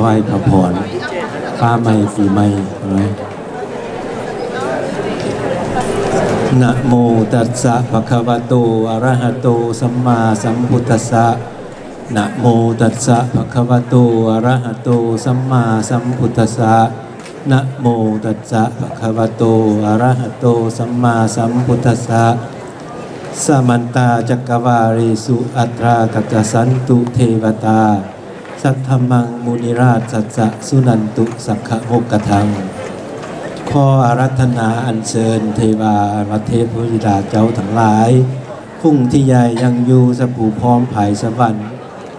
ໄຫວ້ພະພອນ ຟ້າໃໝ່ປີໃໝ່ເນາະ. ນະໂມຕັດສະ ພະຄະວະໂຕ ອະຣະຫະໂຕ ສຳມາສຳພຸດທັດສະ. ນະໂມຕັດສະ ພະຄະວະໂຕ ອະຣະຫະໂຕ ສຳມາສຳພຸດທັດສະ. ນະໂມຕັດສະ ພະຄະວະໂຕ ອະຣະຫະໂຕ ສຳມາສຳພຸດທັດສະ. ສະມັນຕາ ຈັກກະວາເລສຸ ອັດຕາກະຕະສັນຕຸ ເທວະຕາ ສັດທະມັງ ມຸນີຣາຊະ ສະ ສຸນັນຕຸ ສັກຂະໂມກກະທັງ. ຂໍອາລາທະນາອັນເຊີນເທວາອາລັກເທພະຍດາເຈົ້າທັງຫຼາຍ ຜູ້ທີ່ຍ້າຍຍັງຢູ່ສະພູພອມພາຍສະຫວັນ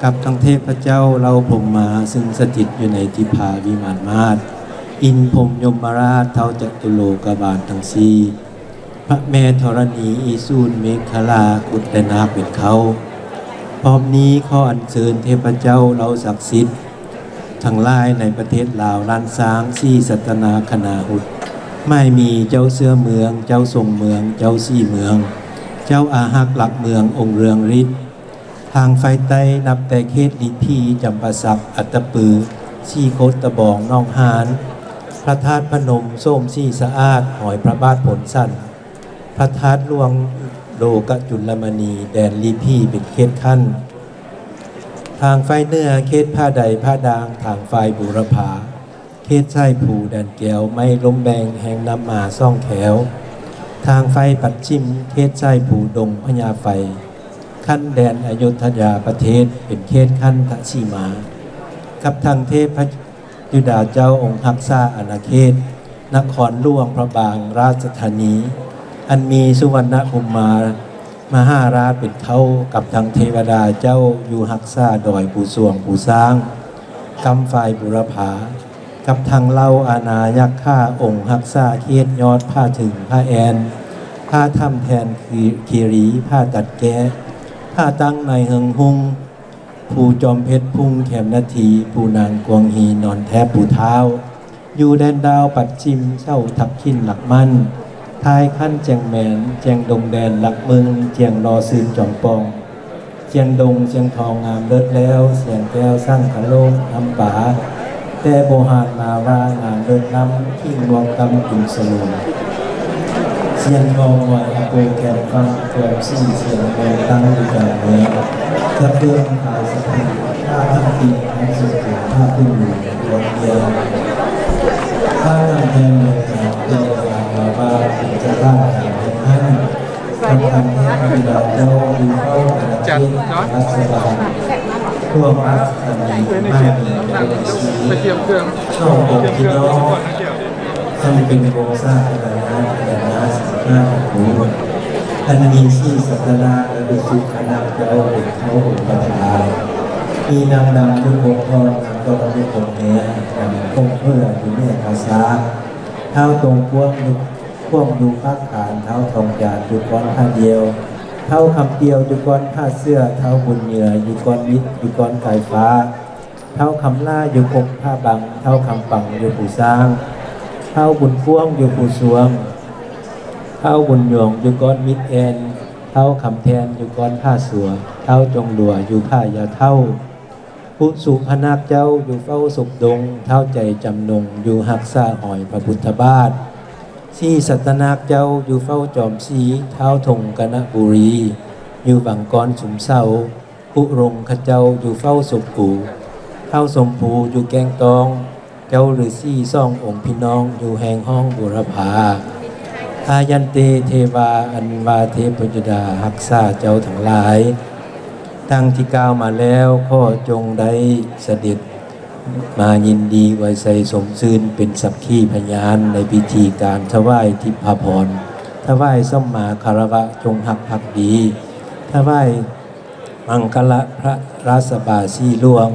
ກັບທັງເທບພະເຈົ້າເຫຼົ່າພົມມາ ຊຶ່ງສະຖິດຢູ່ໃນທິບພາວິມານມາດ ອິນພົມຍົມມະລາດ ທ້າວຈະຕຸໂລກະບານທັງສີ່ ພະແມ່ທໍລະນີ ອີສູນ ເມຂະລາ ກຸດ ແລະ ນາກເປັນເຄົ້າ. ພ້ອມນີ້ຂໍອັນເຊີນເທບພະເຈົ້າເຫຼົ່າສັກສິດທັງຫຼາຍໃນປະເທດລາວ, ລ້ານຊ້າງ, ສີສັດຕະນາຄະນາຮຸດ, ໝາຍມີເຈົ້າເສືອເມືອງ, ເຈົ້າຊົງເມືອງ, ເຈົ້າສີເມືອງ, ເຈົ້າອາຮັກຫຼັກເມືອງ, ອົງເຮືອງລິດ, ທາງຝ່າຍໃຕ້ນັບແຕ່ເຂດລີພີ, ຈຳປາສັກ, ອັດຕະປື, ສີໂຄດຕະບອງ, ໜອງຫານ, ພະທາດພະນົມ, ໂສມສີສະອາດ, ຮອຍພະບາດໂພນສັນ, ພະທາດຫຼວງໂລກະຈຸນລະມະນີ, ແດນລີພີເປັນເຂດຂັ້ນ. ທາງຝ່າຍເໜືອເຂດຜາໄດຜາດ່າງ, ທາງຝ່າຍບູລະພາ ເຂດສາຍພູແດນແກ້ວ, ໄມ້ລົມແບ່ງແຫ່ງນ້ຳມາສອງແຄວ. ທາງຝ່າຍປັດຈິມເຂດສາຍພູດົງພະຍາໄຟ, ຂັ້ນແດນອະຍຸດທະຍາປະເທດເປັນເຂດຂັນທະສີມາ, ກັບທັງເທບພະ ຢູດາເຈົ້າອົງຮັກສາອານາເຂດ ນະຄອນຫຼວງພະບາງລາຊະທານີ ອັນມີສຸວັນນະພູມມາມະຫາລາດເປັນເຄົ້າ ກັບທັງເທວະດາເຈົ້າຢູ່ຮັກສາດອຍພູສວງພູຊ້າງ ກຳຝ່າຍບູລະພາ ກັບທັງເຫຼົ່າອານາຍັກຂາອົງຮັກສາເຂດຍອດຜາເຖິງຜາແອ່ນ ຜາຖ້ຳແທ່ນຄີ ຄີລີ ຜາຕັດແກ້ ຜາຕັ້ງໃນເຮິງຮຸ່ງ ພູຈອມເພັດ ພຸ່ງແຄມນາທີ ພູນາງກວາງຮີ ນອນແທບພູທ້າວ ຢູ່ແດນດາວປັດຈິມ ເສົາທັບຂີນຫຼັກໝັ້ນ ທ້າຍຂັ້ນແຈງແມນ ແຈງດົງແດນຫຼັກໝື່ນ ຈຽງລໍຊືນຈອມປອງ ຈຽງດົງຊຽງທອງງາມເລີດແລ້ວ ຊຽງແກ້ວສັງຂະໂລກ ອຳປາ ແຕ່ໂບຮານມາວ່າງາມເລີດລ້ຳ ຂີງງວກກຳກຸນສະຫຼວງ ຊຽງທອງງອຍອາໂປແກນຝັ່ງ ແຄມສີຊຽງແມນຕັ້ງຢູ່ກາງເມືອງ ສະເພື່ອງຂາຍສະພັນ ຜ້າທັບຕິງທັງສຸດ ຜ້າພື້ນເມືອງ ລວນດຽວ ຜ້າກຳແພງເມືອງກາງ ເພື່ອມາວ່າເປັນເຈົ້າພາບການແຂ່ງຂັນ ທາງການແພດ ບັນດາເຈົ້າຢູ່ເຝົ້າອານາເຂດລັດຖະບານ ພວກລັດຖະບານ ໄປຕຽມເຄື່ອງ ເຂົ້າອົບພີ່ນ້ອງ ອັນເປັນວົງສາຄະນະນາຄະນະນາສິບຫ້າຂອງໂລກ ອັນມີສີສັດຕະນາກ ແລະ ວິສຸຄະນາກເຈົ້າເປັນເຈົ້າອົງປະທານ ມີນາງດຳຢູ່ປົກທອງ ນາງດອກຢູ່ປົກແຮ ນາງຄົງເຜືອຢູ່ເໜືອປາສາດ ທ້າວຕົງກວ້າງຢູ່ ພວກຢູ່ພາກກາງ ທ້າວທອງຈານຢູ່ກ້ອນຜາດຽວ, ທ້າວຄຳປ່ຽວຢູ່ກ້ອນຜາເສືອ, ທ້າວບຸນເຫຍື້ອຢູ່ກ້ອນວິດ ຢູ່ກ້ອນກາຍຟ້າ, ທ້າວຄຳຫຼ້າຢູ່ກົກຜາບັງ, ທ້າວຄຳປັງຢູ່ພູຊ້າງ, ທ້າວບຸນກວ້າງຢູ່ພູຊວງ, ທ້າວບຸນຍອງຢູ່ກ້ອນວິດແອ່ນ, ທ້າວຄຳແທ່ນຢູ່ກ້ອນຜາສົວ, ທ້າວຈົງຫຼົວຢູ່ຜາຢາເຖົ້າ. ປຸສຸພະນາກເຈົ້າຢູ່ເຝົ້າສົບດົງ, ທ້າວໃຈຈຳນົງຢູ່ຮັກສາຮອຍພະພຸດທະບາດ, ສີສັດຕະນາກເຈົ້າຢູ່ເຝົ້າຈອມສີ, ທ້າວທົງກະນະບູລີຢູ່ວັງກ້ອນຊຸມເສົາ, ຄຸລົງຂະເຈົ້າຢູ່ເຝົ້າສົບກູ, ທ້າວສົມພູຢູ່ແກ້ງຕ້ອງ, ເຈົ້າລືສີສອງອົງພີ່ນ້ອງຢູ່ແຫ່ງຫ້ອງບູລະພາ. ອາຍັນເຕເທວາ ອັນວ່າເທບພະຍດາຮັກສາເຈົ້າທັງຫຼາຍ ດັ່ງທີ່ກ່າວມາແລ້ວ ຂໍຈົ່ງໄດ້ສະເດັດມາຍິນດີອວຍໄຊຊົມຊື່ນເປັນສັກຂີພະຍານໃນພິທີການຖວາຍທິບພະພອນ, ຖວາຍສຳມາຄາລະວະ ຈົ່ງຮັກພັກດີ, ຖວາຍ ມັງຄະລະພະລາຊະບາສີຫຼວງ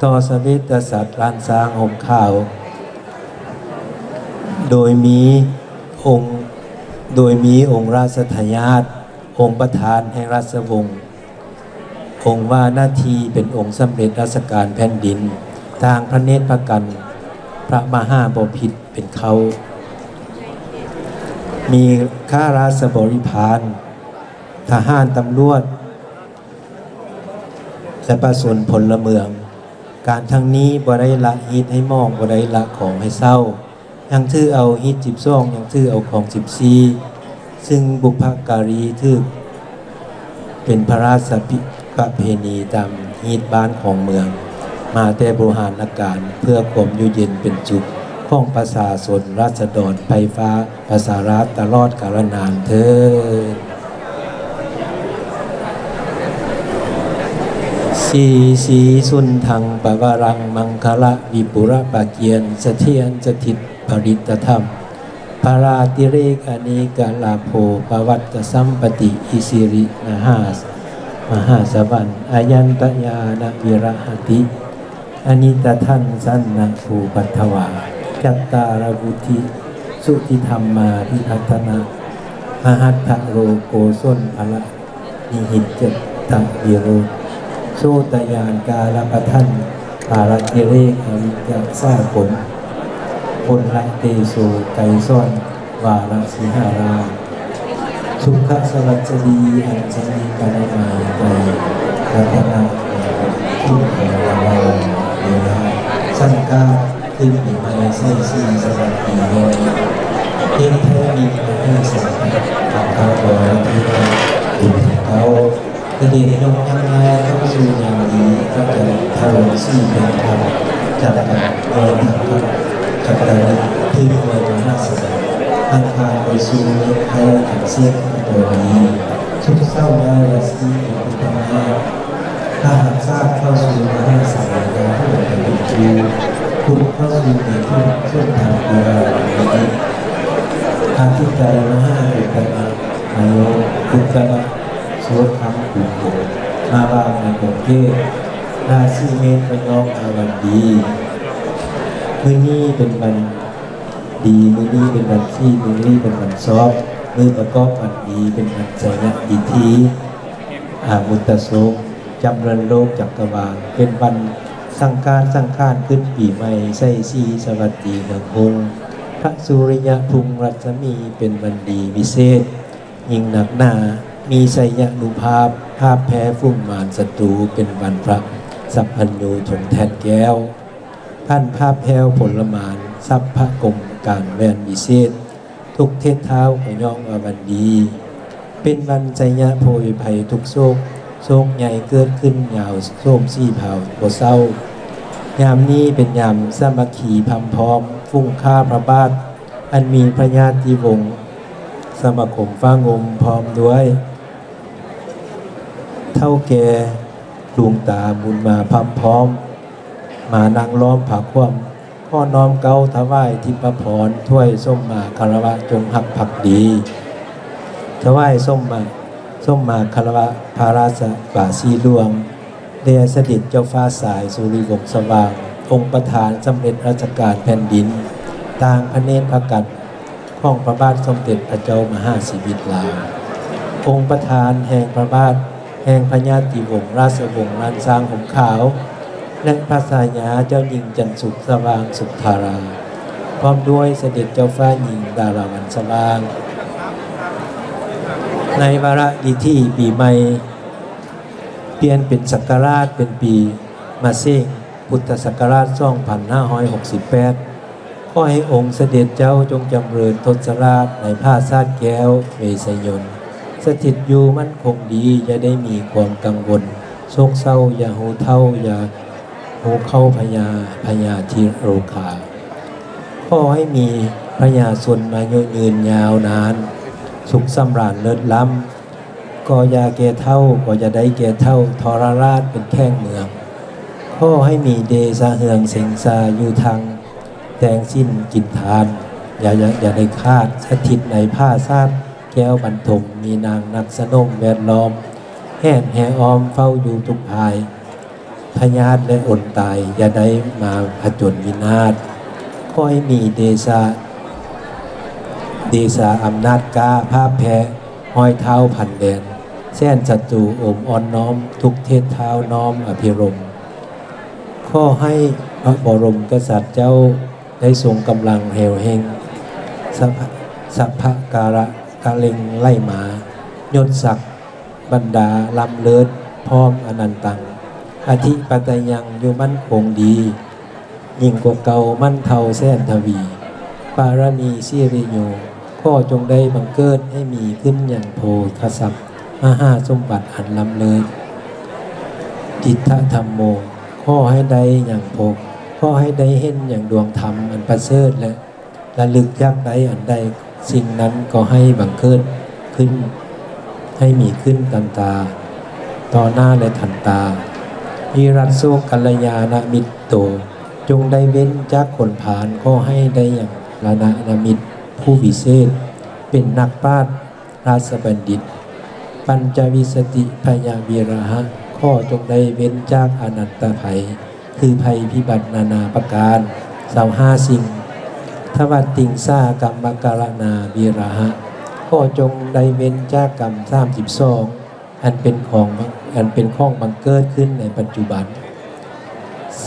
ຕໍ່ສະເວດຕະສັດລ້ານຊ້າງຫົ່ມຂາວ ໂດຍມີອົງ ໂດຍມີອົງລາຊະທາຍາດ ອົງປະທານແຫ່ງລາຊະວົງ ອົງວ່າໜ້າທີ່ເປັນອົງສຳເລັດລາຊະການແຜ່ນດິນ ຕ່າງພະເນດພະກັນ ພະມະຫາບໍພິດເປັນເຄົ້າ ມີຂ້າລາຊະບໍລິພານ ທະຫານຕຳຫຼວດ ແລະ ປະຊາຊົນພົນລະເມືອງ ການຄັ້ງນີ້ບໍ່ໄດ້ລະຮີດໃຫ້ໝອງ, ບໍ່ໄດ້ລະຂອງໃຫ້ເຊົ່າ, ຍັງຖືເອົາຮີດສິບສອງ, ຍັງຖືເອົາຂອງສິບສີ່, ຊຶ່ງບຸບພະກາລີຖືກເປັນພະລາຊະພິ ປະເພນີຕາມຮີດບ້ານຂອງເມືອງ ມາແຕ່ບູຮານນະການ ເພື່ອຄວາມຢູ່ເຢັນເປັນສຸກຂອງປະຊາຊົນລາຊະດອນໄພຟ້າ ປະຊາລາດຕະຫຼອດກາລະນານເທີ້ນ. ສີສີສຸນທັງປະວະລັງ ມັງຄະລະວິປຸລະປະກຽນ ສະຖຽນສະຖິດປະລິດຕະທຳ ພະລາຕິເລກອະເນກະລາໂພ ປະວັດຕະສຳປະຕິ ອິສິລິມະຫາ ມະຫາສະວັນ ອາຍັນຕະຍານະວິລະຫະຕິ ອະນິຕະທັນສັນນະພູພັດທະວາ ຈັດຕາລະວຸດທິສຸທິທຳມາພິພັດທະນະ ມະຫັດທະໂລໂກສົນພະລະ ນິຫິດຈັດຕະວິໂຣດ ໂສຕະຍານກາລະປະທັນ ປາລະຕິເລກອະລິຍະສາກົນ ພົນລະເຕໂຊໄກສອນ ວາລະສິຫາລາມ ສຸຂະສະວັດສະດີ ອັນສະມີການະໄມໄຕ ລັດຕະນະຄຸນ ເວລາ ສັງກາ ຂຶ້ນປີໃໝ່ ໃສ່ສີສະຫວັດດີ ແລະ ເຮັດໃຫ້ມີມະຫາສານ ທາງເຈົ້າບໍລິເວນ ບຸນເກົ່າ ສະເດັດຍົກນຳໜ້າເຂົ້າສູ່ຍາມດີ ພະຈັນທະລົງສີເປັນທຳ ຈັບກັບເມືອງທັງພະ ຈັກກະວານ ເປັນເມືອງມະຫາສະນາ ອັງຄານໄປສູ່ເມືອງໄທ ອັນເສດພະໂຕດີ ສຸກເຊົ້າໜ້າລາສີເປັນພຸດທະມາ ພະຫັດສາເຂົ້າສູ່ມະຫາສະນາ ຍາຫົວໄປເປັນຄູ ພຸດເຂົ້າສູ່ເມຖຸນ ສຸນທານກຸລາ ອາທິດໃຈມະຫາອຸດຕະມະ ມະໂນອຸດຕະມະ ໂສດຄຳຂຸນໂຫດ ມາວາງໃນຂົງເຂດ ລາສີເມດ ລະຍອງ ອາວັນດີ. ມື້ນີ້ເປັນວັນດີ, ມື້ນີ້ເປັນວັນສີ, ມື້ນີ້ເປັນວັນຊອບ, ມື້ປະກອບວັນດີ ເປັນວັນໄຊຍະດິດຖີ ອາມຸດຕະໂຊກ, ຈຳເລີນໂລກຈັກກະວານ, ເປັນວັນສັງການສັງຂານຂຶ້ນປີໃໝ່ ໃສ່ສີສະຫວັດດີເຮືອງຮຸ່ງ, ພະສຸລິຍະພຸງລັດສະໝີ ເປັນວັນດີວິເສດ ຍິ່ງນັກໜາ ມີໄຊຍານຸພາບ ພາບແພ້ຝູງມານສັດຕູ ເປັນວັນພະສັບພັນຍູທົງແທ່ນແກ້ວ ພັນພາບແພ້ວພົນລະມານ ສັບພະກົມການແວ່ນວິເສດ ທຸກເທດທ້າວກໍຍ້ອງວ່າວັນດີ ເປັນວັນໄຊຍະໂພຍໄພທຸກໂສກ ໂຊກໃຫຍ່ເກີດຂຶ້ນຍາວໂສມສີພາວບໍ່ເຊົາ ຍາມນີ້ເປັນຍາມສາມັກຄີພຳພ້ອມ ຝູງຂ້າພະບາດ ອັນມີພະຍາຕິວົງ ສະມາຄົມຟ້າງົມ ພ້ອມດ້ວຍເຖົ້າແກ່ລຸງຕາບຸນມາພຳພ້ອມ ມານັ່ງລ້ອມພະຄວາມ ຂໍນ້ອມເກົ້າຖວາຍທິບປະພອນ ຖວາຍສົມມາຄາລະວະ ຈົ່ງຮັກພັກດີ ຖວາຍສົມມາ ສົມມາຄາລະວະ ພະລາຊະບາສີຫຼວງ ແດ່ສະເດັດເຈົ້າຟ້າຊາຍສຸລິວົງສະຫວ່າງ ອົງປະທານສຳເລັດລາຊະການແຜ່ນດິນ ຕ່າງພະເນດພະກັນຂອງພະບາດສົມເດັດພະເຈົ້າມະຫາຊີວິດລາວ ອົງປະທານແຫ່ງພະບາດແຫ່ງພະຍາຕິວົງລາຊະວົງລ້ານຊ້າງຮົ່ມຂາວ ແລະ ພະຊາຍາເຈົ້າຍິງຈັນສຸກສະຫວ່າງສຸທາລາ ພ້ອມດ້ວຍສະເດັດເຈົ້າຟ້າຍິງດາລາວັນສະຫວ່າງ ໃນວາລະດີທີ່ປີໃໝ່ ປ່ຽນເປັນສັກກະລາດເປັນປີມະເສັງ ພຸດທະສັກກະລາດສອງພັນຫ້າຮ້ອຍຫົກສິບແປດ ຂໍໃຫ້ອົງສະເດັດເຈົ້າຈົ່ງຈຳເລີນທົດສະລາດໃນຜາສາດແກ້ວເວໄຊຍົນ ສະຖິດຢູ່ໝັ້ນຄົງດີ ຢ່າໄດ້ມີຄວາມກັງວົນໂສກເສົ້າ ຢ່າຮູ້ເຖົ້າ ຢ່າຮູ້ເຂົ້າພະຍາ ພະຍາທິໂລຄາ ຂໍໃຫ້ມີພະຍາຊົນອາຍຸຍືນຍາວນານ ສຸກສຳລານເລີດລ້ຳ ກໍຢ່າແກ່ເຖົ້າ ກໍຢ່າໄດ້ແກ່ເຖົ້າ ທໍລະລາດເປັນແຂງເມືອງ ຂໍໃຫ້ມີເດຊະເຮືອງເສັງສາຢູ່ທັງ ແຕ່ງສິນກິນທານ ຢ່າ ຢ່າ ຢ່າໄດ້ຂາດ ສະຖິດໃນຜາສາດແກ້ວບັນທົມ ມີນາງນັກສະໜົມແວດລ້ອມ ແຫນແຫ່ອ້ອມເຝົ້າຢູ່ທຸກພາຍ ພະຍາດ ແລະ ອົນຕາຍ ຢ່າໄດ້ມາຜະຈົນວິນາດ ຂໍໃຫ້ມີເດຊະ ເດຊາອຳນາດກ້າ ພາບແຜ່ ຮ້ອຍທ້າວພັນແດນ ແສນສັດຕູໂອມອ້ອນນ້ອມ ທຸກເທດທ້າວນ້ອມອະພິລົມ ຂໍໃຫ້ພະບໍລົມກະສັດເຈົ້າ ໄດ້ຊົງກຳລັງແຮວເຮັງ ສັບພະ ສັບພະກາລະກະເລັງໄຫຼມາ ຍົດສັກບັນດາລ້ຳເລີດ ພ້ອມອະນັນຕັງ ອະທິປັດຕະຍັງ ຢູ່ໝັ້ນຄົງດີ ຍິ່ງກວ່າເກົ່າໝັ້ນເທົ່າແສນທະວີ ປາລະມີສິລິໂຍ ຂໍຈົ່ງໄດ້ບັງເກີດໃຫ້ມີຂຶ້ນຫຍັງໂພຄະຊັບ ມະຫາສົມບັດອັນລ້ຳເລີດ ທິດທະທຳໂມ ຂໍໃຫ້ໄດ້ຫຍັງໂພ ຂໍໃຫ້ໄດ້ເຫັນຫຍັງດວງທຳອັນປະເສີດ ແລະ ລະລຶກຢາກໄດ້ອັນໃດ ສິ່ງນັ້ນກໍໃຫ້ບັງເກີດຂຶ້ນ ໃຫ້ມີຂຶ້ນທັນຕາ ຕໍ່ໜ້າ ແລະ ທັນຕາ. ວິລັດໂສກັນລະຍານະມິດໂຕ ຈົ່ງໄດ້ເວັ້ນຈາກຄົນພານ ຂໍໃຫ້ໄດ້ຫຍັງລະນະນະມິດຜູ້ວິເສດ ເປັນນັກປາດ ລາຊະບັນດິດ ປັນຈະວິສະຕິພະຍະວິລະຫະ ຂໍຈົ່ງໄດ້ເວັ້ນຈາກອະນັດຕະໄພ ຄືໄພພິບັດນານາປະການ ຊາວຫ້າສິ່ງ ທະວັດຕິງສາກັມມະກາລະນາວິລະຫະ ຂໍຈົ່ງໄດ້ເວັ້ນຈາກກຳສາມສິບສອງ ອັນເປັນຂອງ ອັນເປັນຂອງບັງເກີດຂຶ້ນໃນປັດຈຸບັນ.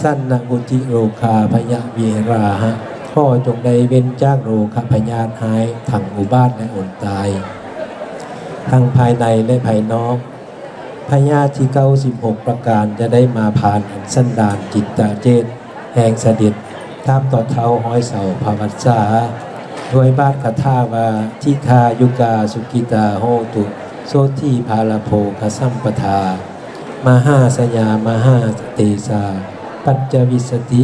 ສັນນະວຸຕິໂລຄາພະຍະວິລະຫະ ຂໍຈົ່ງໄດ້ເວັ້ນຈາກໂລຄະພະຍາດຮ້າຍ ທັງອຸບາດ ແລະ ອົນຕາຍ ທັງພາຍໃນ ແລະ ພາຍນອກ. ພະຍາດທີເກົ້າສິບຫົກປະການ ຈະໄດ້ມາຜ່ານອັນສັນດານຈິດຕະເຈດ ແຫ່ງສະເດັດ ຕາບຕໍ່ເທົ່າຮ້ອຍເສົາພະວັດສາ ດ້ວຍບາດຄາຖາວ່າ ທິຄາຍຸກາສຸກິຕາໂຫຕຸ ໂສດຖີພາລະໂພຄະສຳປະທາ ມະຫາຊະຍາມະຫາເຕຊາ ປັນຈະວິສະຕິ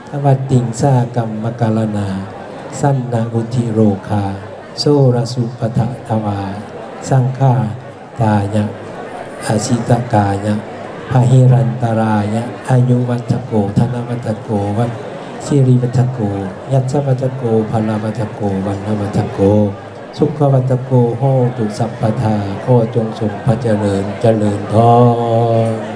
ທະວັດຕິງສາກັມມະກາລະນາ ສັນນະວຸທິໂລຄາ ໂສລະສຸປະທະທະວາ ສັງຄາ ຕາຍະ ອາສິຕະກາຍະ ພະຫິລັນຕະລາຍະ ອາຍຸວັດທະໂກ ທະນະວັດທະໂກ ວັດ ສິລິວັດທະໂກ ຍັດສະວັດທະໂກ ພະລະວັດທະໂກ ວັນນະວັດທະໂກ ສຸຂະວັດທະໂກ ໂຫຕຸສັບປະທາ ຂໍຈົ່ງຊົງພະຈະເລີນ ຈະເລີນພອນ.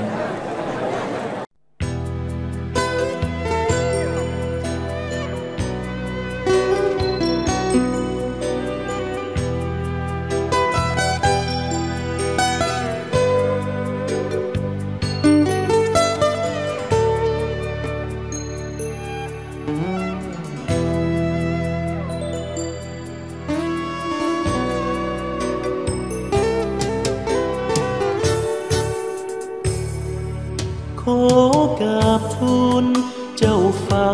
ຂໍກາບທູນເຈົ້າຟ້າ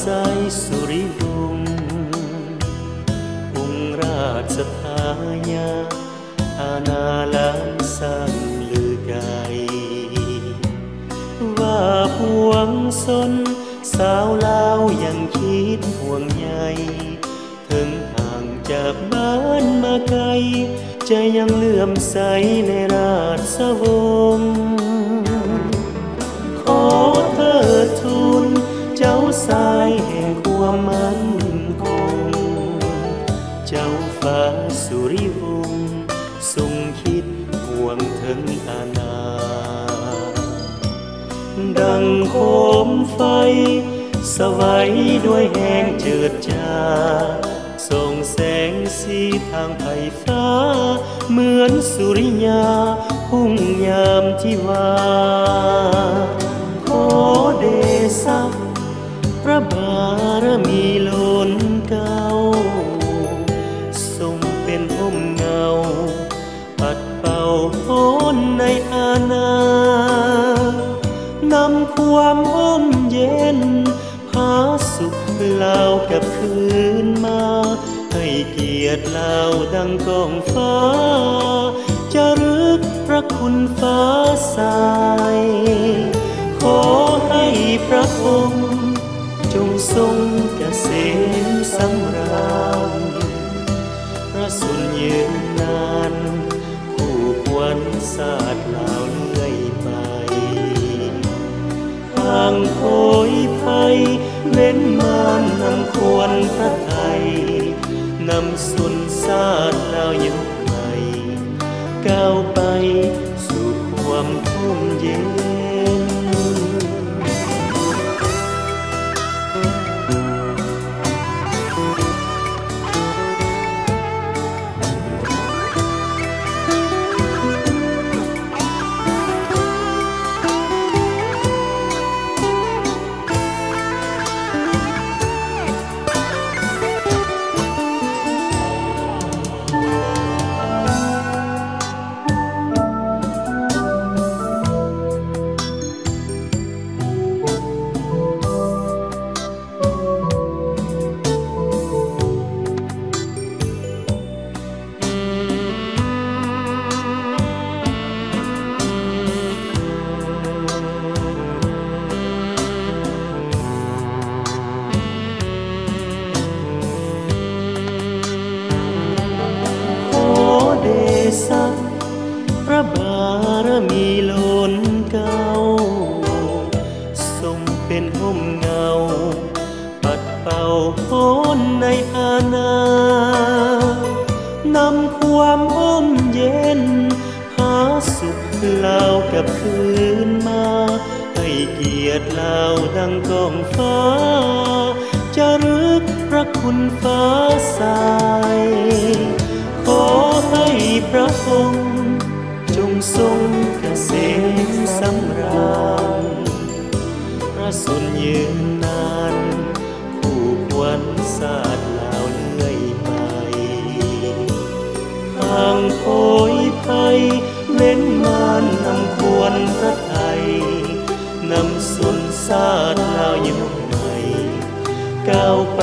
ຊາຍສຸລິວົງ ອົງລາຊະທາຍາດ ອານາລານສ້າງລືໄກ ວ່າປວງຊົນຊາວລາວຍັງຄິດຫ່ວງໃຍ ເຖິງຫ່າງຈາກບ້ານມາໄກ ໃຈຍັງເຫຼື້ອມໃສໃນລາຊະວົງ. ຂໍເທີດທູນເຈົ້າຊາຍແຫ່ງຄວາມໝັ້ນຄົງ ເຈົ້າຟ້າສຸລິວົງ ຊົງຄິດຫ່ວງເຖິງອະນາ ດັ່ງໂຄມໄຟສະໄຫວດ້ວຍແຮງເຈີດຈາ ສ່ອງແສງສີທາງໄພຟ້າ ເໝືອນສຸລິຍາຮຸ່ງຍາມທິວາ. ຂໍເດຊະພະບາລະມີລົ້ນເກົ້າ ຊົງເປັນຮົ່ມເງົາ ປັດເປົ່າຮ້ອນໃນອານາ ນຳຄວາມຮົ່ມເຢັນ ພາສຸກລາວກັບຄືນມາ ໃຫ້ກຽດລາວດັ່ງກອງຟ້າ ຈະລຶກພະຄຸນຟ້າຊາຍ ຂໍໃຫ້ພະອົງ ຈົ່ງຊົງກະເສມສຳລານ ພະຊົນຍືນນານ ຄູ່ຂວັນຊາດລາວເລື້ອຍໄປ ທາງໂພຍໄພເວັນມານ ນຳຂວັນພະໄທ ນຳຊົນຊາດລາວຍຸກໃໝ່ ກ້າວໄປສູ່ຄວາມທຸ່ມເຢັນ. ສັກ ພຣະບາຣະມີລົ້ນເກົ້າ ຊົງເປັນຮົ່ມເງົາ ປັດເປົ່າຮ້ອນໃນອານາ ນຳຄວາມຮົ່ມເຢັນ ພາສຸກລາວກັບຄືນມາ ໃຫ້ກຽດລາວດັ່ງກ້ອງຟ້າ ຈະລຶກພຣະຄຸນຟ້າໃສ ຂໍໃຫ້ພຣະອົງ ຈົ່ງຊົງກະເສມສຳຣານ ພຣະຊົນຍືນນານ ຄູ່ຂວັນຊາດລາວເລື້ອຍໄປ ທາງໂພຍໄພເວັນມານນຳຄວນພຣະໄທ ນຳຊົນຊາດລາວຍືນໃໝ່ ກ້າວໄປ